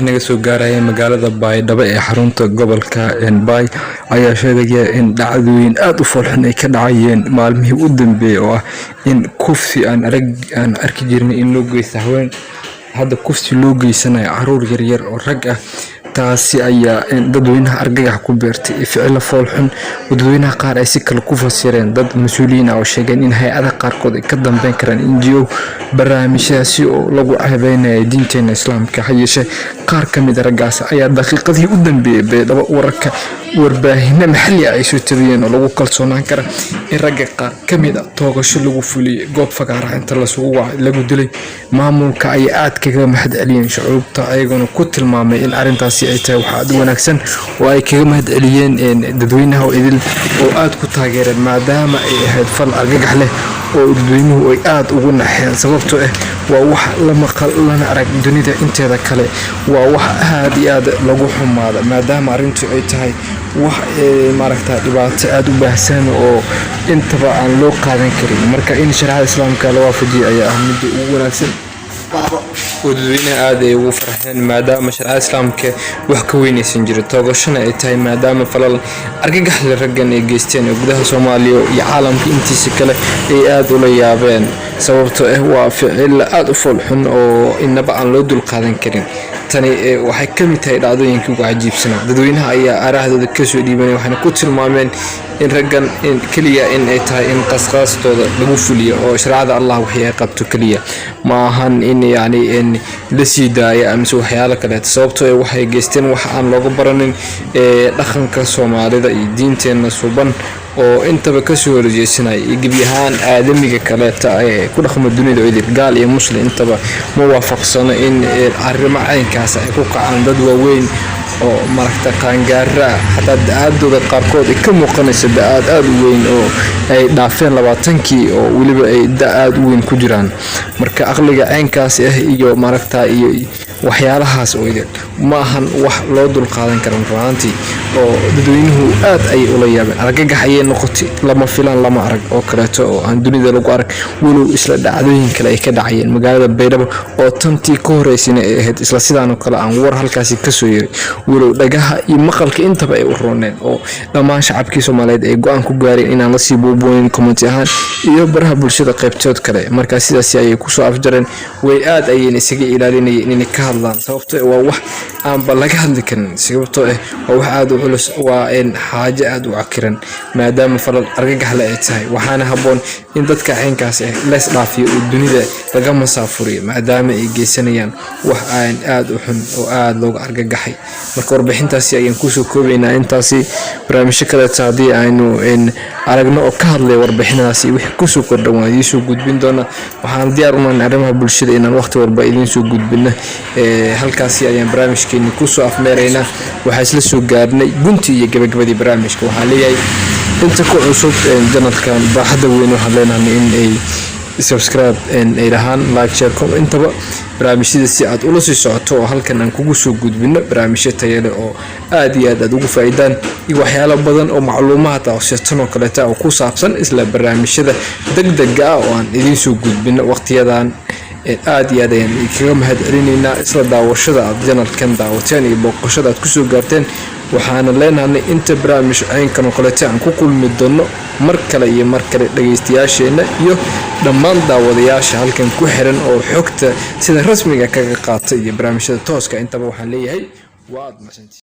Naga soo gaaraya magaalada Baydhabo ee xarunta gobolka Bay ayaa sheegaya in dhacdooyin aada u foolxun ay ka dhacayeen maalmihii u dambeeyay, oo ah in kufsi aan arag aan arki jirnay in loo geysta haween, hadda kufsi loo geysanayo caruur yaryar oo rag ah. Taasi ayaa dadweynaha argagax ku beertay, ficilo foolxun oo dadweynaha qaar ay si kale ku fasireen, dad mas-uuliyiin ah oo sheegeen in hay-adaha qaarkood ay ka dambeyn karaan NGO barnaamijyadaasi oo lagu ceebeynayo diinteena Islaamka. Ha yeeshee, qaar ka mid a raggaas ayaa daqiiqadii u dambeeyay Baydhabo wararka warbaahinno maxalli ah ay soo tabiyeen oo lagu kalsoonaan kara in ragga qaar ka mid a toogasho lagu fuliyey goob fagaaraha inta lasugu wacay lagu dilay. Maamulka ayaa aad kaga mahad celiyeen shucuubta, ayagoona ku tilmaamay in arrintaasi ay tahay wax aad u wanaagsan oo ay kaga mahad celiyeen dadweynaha oo idil oo aad ku taageereen, maadaama ay ahayd fal argagax leh oo dadweynuhu ay aada ugu naxeen, sababtoo ah waa wax la maqal lana arag dunida inteeda kale. Waa wax aad iyo aad lagu xumaada, maadaama arrintu ay tahay wax maaragta dhibaato aada u baahsan oo intaba aan loo qaadan karin. Marka in shareecada Islaamka la waafajiyo ayaa ah midda ugu wanaagsan oo dadweynaha aad ay ugu farxeen, maadaama shareecada Islaamka wax ka weynaysan jirin toogashana ay tahay, maadaama falal argagaxle raggan ay geysteen ee gudaha Soomaaliya iyo caalamka intiisa kale ay aada ula yaabeen, sababtoo ah waa ficil aada u foolxun oo inaba aan loo dulqaadan karin. Tani waxay ka mid tahay dhacdooyinkii ugu cajiibsanaa. Dadweynaha ayaa aaraahdooda kasoo dhiibanay, waxayna ku tilmaameen in raggan keliya in ay tahay in qasqaastooda lagu fuliyo oo shareecada Allah wixii ay qabto keliya, ma ahan in yacni in la sii daayo amase waxyaalo kaleeto, sababtoo ah waxay geysteen wax aan looga baranin ee dhaqanka Soomaalida iyo diinteenna suban oo intaba kasoo horjeesanaya, iyo gebi ahaan aadamiga kaleeta ee ku dhaqma dunida idil, gaal iyo muslim intaba ma waafaqsano in arrimo caynkaas ay ku kacaan dad waaweyn oo maragta qaangaara ah, xataa da-aadooda qaarkood ay ka muuqanaysa da-aad aada u weyn oo ay dhaafeen 20-kii oo weliba ay da aada u weyn ku jiraan. Marka aqliga caynkaas ah iyo maaragta iyo waxyaalahaas oo idil ma ahan wax loo dulqaadan kara runaantii, oo dadweynuhu aad ayay ula yaabeen, argagax ayay noqotay, lama filaan, lama arag oo kaleeto oo aan dunida lagu arag, walow isla dhacdooyin kale ay ka dhacayeen magaalada Baydhabo oo tantii ka horeysayna ay ahayd isla sidaan oo kale aan war halkaasi kasoo yeray, walow dhagaha iyo maqalka intaba ay u rooneen oo dhammaan shacabkii Soomaaliyeed ay go-aan ku gaareen inaan lasii buubuunin comment ahaan iyo baraha bulshada qaybtood kale. Marka sidaasi ayay kusoo afjareen, way aad ayayna isaga ilaalinayeen inay ka hadlaan, sababtoo ah waa wax aanba laga hadli karin, sababtoo ah waa wax aada u culus, waa xaajo aada u cakiran, maadaama falal argagaxle ay tahay. Waxaana habboon in dadka caynkaas ah lees dhaafiyo oo dunida laga masaafuriyo, maadaama ay geysanayaan wax aan aada u xun oo aada looga argagaxay. Marka warbixintaasi ayaan kusoo koobaynaa intaasi. Barnaamijyo kaleeto haddii aynu aragno oo ka hadlay warbixinadaasi wixii kusoo kordhan, waan idiin soo gudbin doonaa. Waxaan diyaar unahay arrimaha bulshada inaan waqti walba idiin soo gudbino. Halkaasi ayaan barnaamijkeeni kusoo afmeeraynaa. Waxaa isla soo gaarnay guntii iyo gabagabadii barnaamijka. Waxaan leeyahay inta ku cusub channelkan baaxadda weyn, waxaan leenahay in ay subscribe ay dhahaan, like, share, comment intaba barnaamijyada si aad ula sii socoto oo halkan aan kugu soo gudbino barnaamijyo tayo leh oo aad iyo aad aad ugu faa'iidaan iyo waxyaalo badan oo macluumaad ah oo sitan oo kaleeta oo ku saabsan isla barnaamijyada degdega ah oo aan idiin soo gudbino waqtiyadan. Aad iyo aad ayaan kaga mahad celinaynaa isla daawashada aad channelkan daawateen iyo booqashada aad kusoo gaarteen. Waxaana leenahay inta barnaamij caynkan oo kaleeta aan ku kulmi doono mar kale iyo mar kale, dhagaystayaasheenna iyo dhammaan daawadayaasha halkan ku xiran oo xogta sida rasmiga kaga qaata iyo barnaamijyada tooska intaba, waxaan leeyahay waa aad mahadsantihiin.